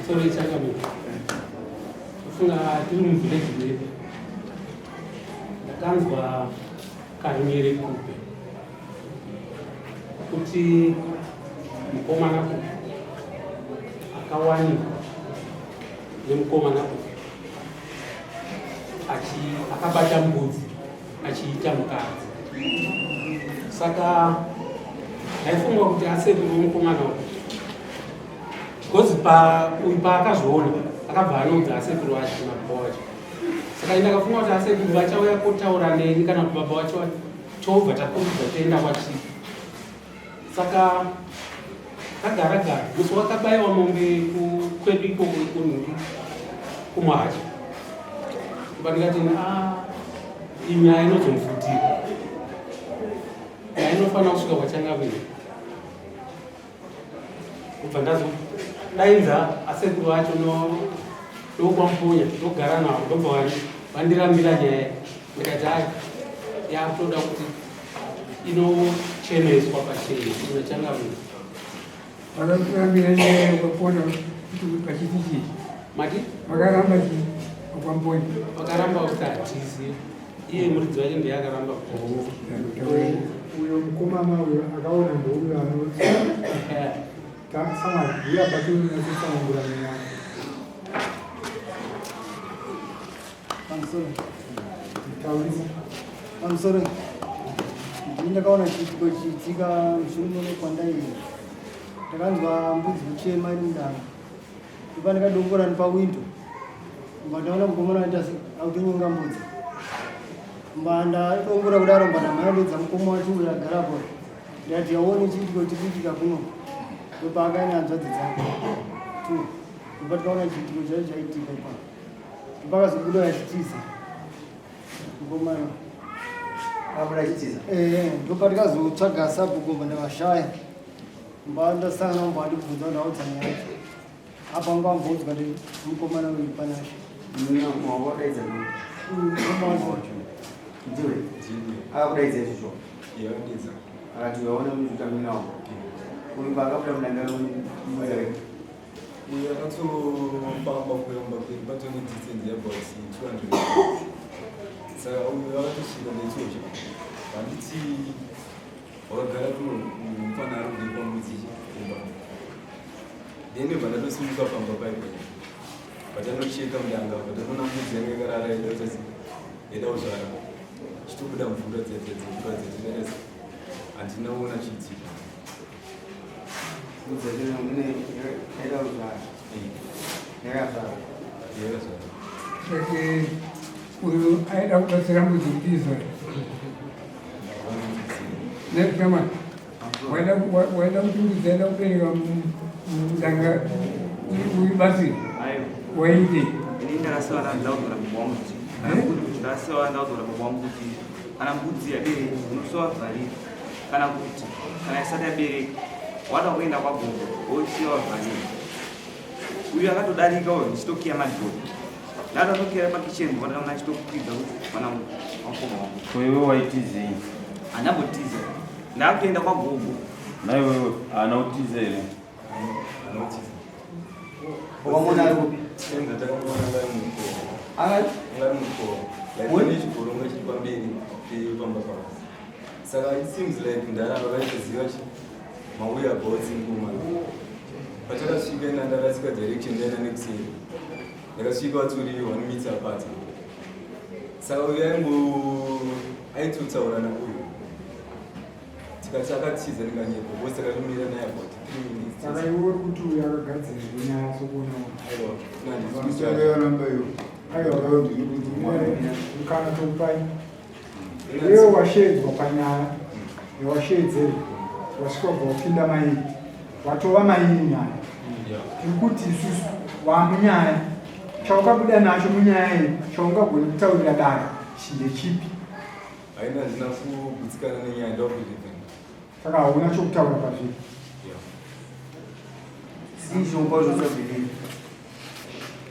Sorry, changamire. Kufunga tiri muvillage medu. Ndakanzwa karunyere kupe kuti mukomana uyu akawanikwa nemukomana uyu akabata mbudzi achiita mukadzi saka ndaifunga kuti asekuru mukomana uyu because pa uyu paakazviona akabva anoudza asekuru acho nababa wacho saka ndakafunga kuti asekuru vachauya kotaura neni kana kuti baba wacho tobva takurudza toenda kwachipi saka tagara gara musi wakabayiwa mombe kwedu ikoko ikonhingi kumwacho kuba ndikati a ah, inyaya inozomufutira nyaya inofanira kusvika kwachangamire kubva ndazodainza asekuru acho ndokwampunya ndogara navo ndobva vandirambira nyaya ndikati ai yakutoda kuti inocheneswa pachena inochangamira Vakakurambira nyaya ukapona kuti pachiti chii? Mati? Vakaramba chii? Vakwambonya. Vakaramba kuti hatizi. Iye muridzi wacho ndiye akaramba kuti. Uyo mukomana uyo akaona ndouyo anoti. Samari, uyo apati unonyatsotsangura nyaya. Pamusoro. Taurisa. Pamusoro. Ndini ndakaona chiitiko chiitika mushure muno kwandaiva. Ndakanzwa mbudzi kuchema iri mudanga. Ndipo ndakadongora nepawindo. Mba ndaona mukomana aita akutonyenga mbudzi. Mba ndadongora kudaro mba ndamhanya ndoudza mukoma wacho uyo agarapo. Ndikati yaone chiitiko chiri kuitika kuno. Ndopaakaenda hanzvadzi dzake. Tu. Ndipo tikaona chiitiko chacho chaitika ipapo. Pakazobuda achitiza mukomana abuda achitiza eh ndopatikazotsvaga sabhuku mba ndavashaya mba ndasangana mba andibvunza ndaudza nyaya yacho apa ngo amboudzwa ndi mukomana uyu panashe wadaidza ndiwe akakudaidza izvozvo akati waona mutamina uyu paakabuda mudanga Uyu akatofamba kuuya kumba kwedu patone distance yeabout 200 meters. Saka uyu akatosvika ndaitocha. Handiti wakagara kuno mufana ari kudepa mbudzi kumba. Then ndobva ndatosimuka pamba paipo. Patanocheka mudanga apa tatoona mbudzi yanga yakarara yaida kuita yaida kuzvara. Chitobuda mvura dziya dziya dzemvura dziya dzakaita handina kuona chiitika. Uyu aida kubatsira mbudzi kuti izare. Nekutama waida kuti mbudzi aida kubereka mudanga uibatsire waite. Ini ndakasiwa ndaudzwa nababa wangu kuti ndakasiwa ndaudzwa nababa wangu kuti kana mbudzi yabereka unosiwa vharira kana kuti kana isati yabereka wada kuenda kwagogo wosiya wavharira uyu akatodarika uyu ndichitokiya madhori ndakatokera pakicheni ndakaona achitokwidza kuti mwana wakoma wangu ko iwe waitizei handambotiza ndakutoenda kwagogo naiwewe haana kutiza here Wakamuona ari kupi? Saka it seems like ndara vakaitoziva chi mauya about ngoma. Patakasvika ina ndarasika direction ndaenda nekuseri. Ndakasvika vatori 1 meter apart. Saka uyu aingo aitotaura nauyu. Tikati akatiza ndinganyepo because takatomira naye about 3 minutes. Saka iwe uri kuti uyu akagadzirwa nyaya sokuona. Aiwa. Pamusoro namba iyo. Aiwa kana tokupai. Iwe washeedzwa panyaya yawasheedzerwa wasvika ubva wapinda mairi watova mairi nyaya tiri kuti isusu wamunyaya chaukabuda nacho munyaya iyi chaungagoni kutaurira dare ndechipi haina handina kugutsikana nenyaya ndobelieve saka hauna chokutaura pazviri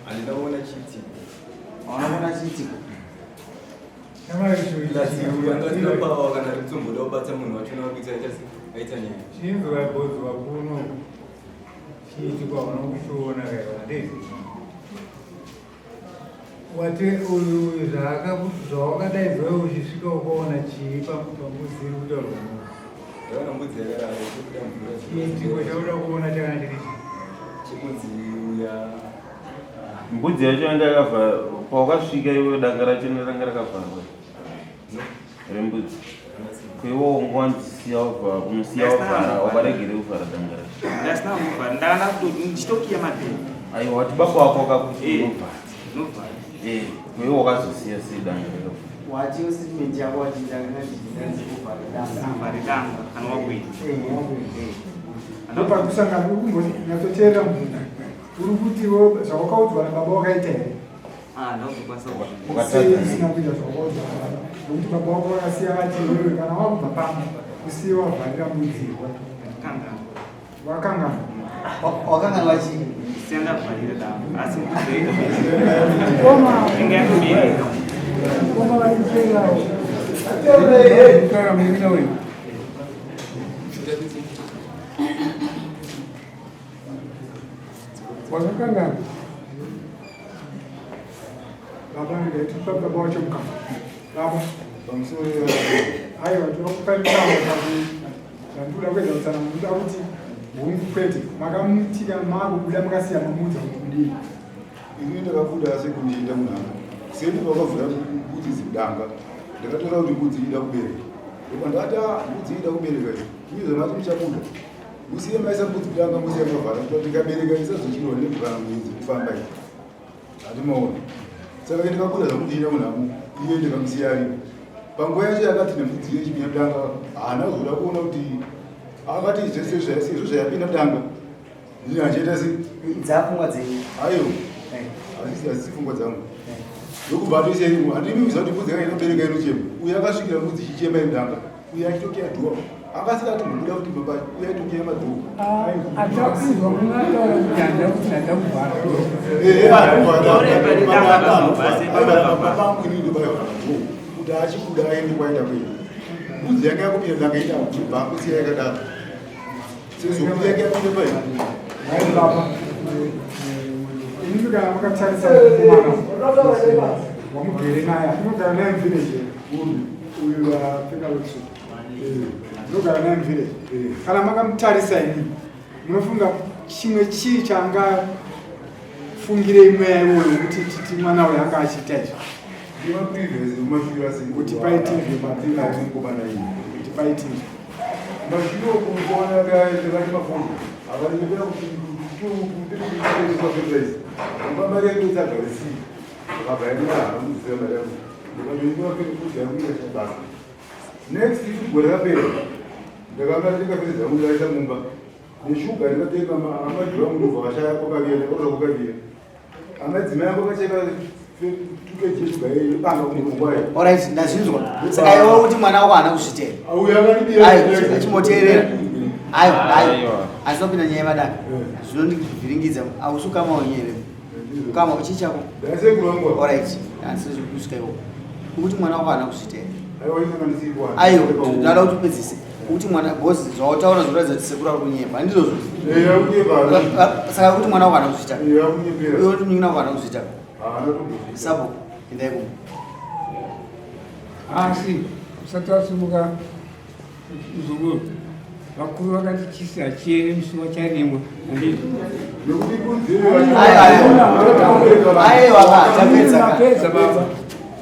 handina kuona chiitiko hauna kuona chiitiko Pawa kana ritomboda kubata munhu wacho nakuita aita nyaya chinzwa bhodzwa kuno Chiitiko hauna kuchiona kaiwa handiti? Wati uyu zvawakadaidzwa iwe uchisvika ukaona chii pambudzi iri kutaurwa muno? Ndakaona mbudzi yakarara ichibuda mvura. Chiitiko chauda kuona chakanga chiri chii? Chimbudzi uya. Mbudzi yacho yanga yakavharwa pawakasvika iwe danga racho ranga rakavharwa rembudzi. Kuiwo unganzisiya wavhara unosiya wavhara wakaregere kuvhara danga racho. Ndasina kuvhara ndakanga ndichitokiya madhoo. Aiwa wati baba wako wakakuti Eh. unovhara. Ndovhara. Eh, kuiwo wakazosiya sei danga rakavhara. Wati yo statement yako wati ndakanga ndichinzi kuvhara danga. Kuvhara danga kana wakuita. Ndopakusangana uri kumbonyatsoteerera mubvunzo. Uri kutiwo zvawakaudzwa nababa wakaita here? Ah, ndakuzokwanisa kuzviita. Wakatadza Sei nei? usina kuita zvawakaudzwa nababa? Nokuti baba wako vakasiya vati iwewe kana wakubva pano usiye wavharira mbudzi. Kanganwa. Wakanganwa. Wakanganwa chii? Siya ndavharira danga. Asi mbudzi yaita inge yatobereka. Koma vari kuperawo. Kutaura munin'ina wenyu. Wakakanganwa. Baba ndaitika baba wacho mukama. Baba. Pamusoro Aiwa tinokupa mukama zvandikuda kuedza kutsanangura kuti hungu kwete makamutika makubuda makasiya mamuudza kuti kudii. Ini ndakabuda sekundienda munhamo. Seni vakavhura mbudzi dzidanga. Ndakatora kuti mbudzi ida kubereka. Ndopa ndati ah mbudzi ida kubereka iyi. Ini zvamati muchabuda. Musiye maisa mbudzi kudanga musiye mavhara kuti ndikabereka isazochirwa nemvura mbudzi kufamba iyi. Hatimaona. Saka ndikabuda zvangu ndienda munhamo iye ndikamusiya ariko. Panguva yacho yakati nembudzi iyo ichipinda mudanga haana kuzoda kuona kuti akati zvese izvo zvayapinda mudanga ndini achiita se Dzapfungwa dzenyu. ayo hazisi pfungwa dzangu ndokubva atoisa irimo handini kuziva kuti mbudzi yanga inobereka inochema uyo akasvikira mbudzi ichichema imudanga uyo achitokiya dhuwa akasika atombobuda kuti baba uyo aitokiya madhuwa Atakuizwa munataura kuti handida kuti handida kuvhara. Kuti achibuda aende kwaenda kuenda mbudzi yanga yakupinda danga ita kubva kusiya yakadaro sezvo mbudzi yanga yapinda pai Hai baba. Inini kana makatarisa mukomana wamugere naye unogara naye muvillage uyu apfeka workshop unogara naye muvillage kana makamutarisa inini munofunga chimwe chii changafungirei mweya iwoyo wekuti titi mwana uyu anga achiita izvi kuti paitizve kuti paitizve Mashure okuona vati mafundo akanonyepera kuti mari yangu isagarisii akabva yaenda hana kuziva mari yangu ndikatoitora kuti yangu ita basa next gore rapera ndakanga ndinga fedza yangu ndaisa mumba neshuga ndikatenga amajura angu ndobva vashaya kwakaviya ndakaura kwakaviya amadzimai angu akacheka 2 kg yeshuga yebanga kumurongwayo. Alright, ndazvinzwa. Saka iwe kuti mwana wako haana kuzvitera. Auya akandibira. Ayo, achimboteerera. Ayo, ayo. Aiwa. Asi wapinda nyaya yemadaka. Zvinondivhiringidza. Hausi ukama wenyu here? Ukama chii chako? Ndasekuru wangu. Alright, asi kusvika ikoko. Ukuti mwana wako haana kuzvitera. Aiwa isanganisirwa. Ayo, ndinoda kuti upedzise. Ukuti mwana boss zvawataura zvinoratidza kuti sekuru ari kunyepa. Handizvozvo? Eh, akunyepa. Saka kuti mwana wako haana kuzviita. Eh, akunyepera. Uyo kuti munin'ina wako haana kuzviita. Haana kumbozviita. Sabo, endai kumba. Asi usati wasimuka muzukuru, vakuru vakati chisi hachieri musi wacharimwa. Handiti? Nekuti kunzi Aiwa, aiwa, tapedza. Tapedza baba.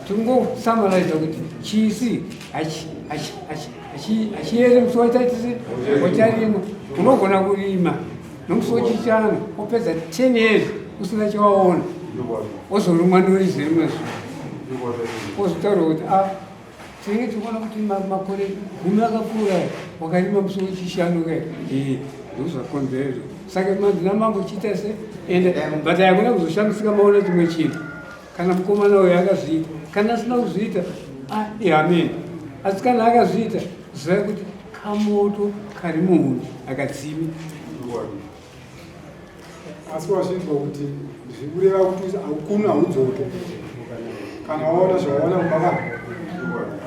Tingosamaraidza kuti chisi hachieri musi wacharimwa. Unogona kurima nomusi wechishanu wopedza 10 years usina chawaona, wozorumwa norizi rimwe zuva wozotaura kuti a tinenge tikuona kuti makore 10 akapfuura wakarima musi wechishanu ka ee ndozvakonzera izvo. Saka manzi namambo chiita se ende but hakuna kuzoshamisika maona chimwe chinhu kana mukomana uyo akazviita kana asina kuzviita ihameni, asi kana akazviita zivai kuti kamoto kari muhuni akadzimi. Asi wazvinzwa kuti zvikureva kuti haukunu haudzoke kana waona zvawaona kumba kwako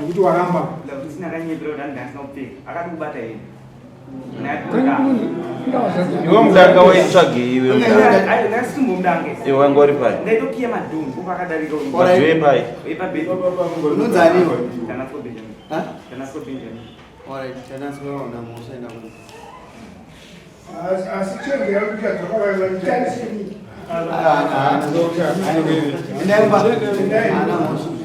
nekuti waramba. Ndakuti akanyepera kuti andasina kupfeka. Akati kubata yeye. Iwe mudanga waitsvagei iwe mudanga? Iwe wanga uri pai? Ndaitokiya madhumbu pakadarika. Madhuu epai? Unonzi ani iwe? Tanasco Benjamin. Ha? Tanasco Benjamin. Alright, Tanasco waona mhosva, enda kumba. Asi chengera kuti Endai kumba. Haana mhosva.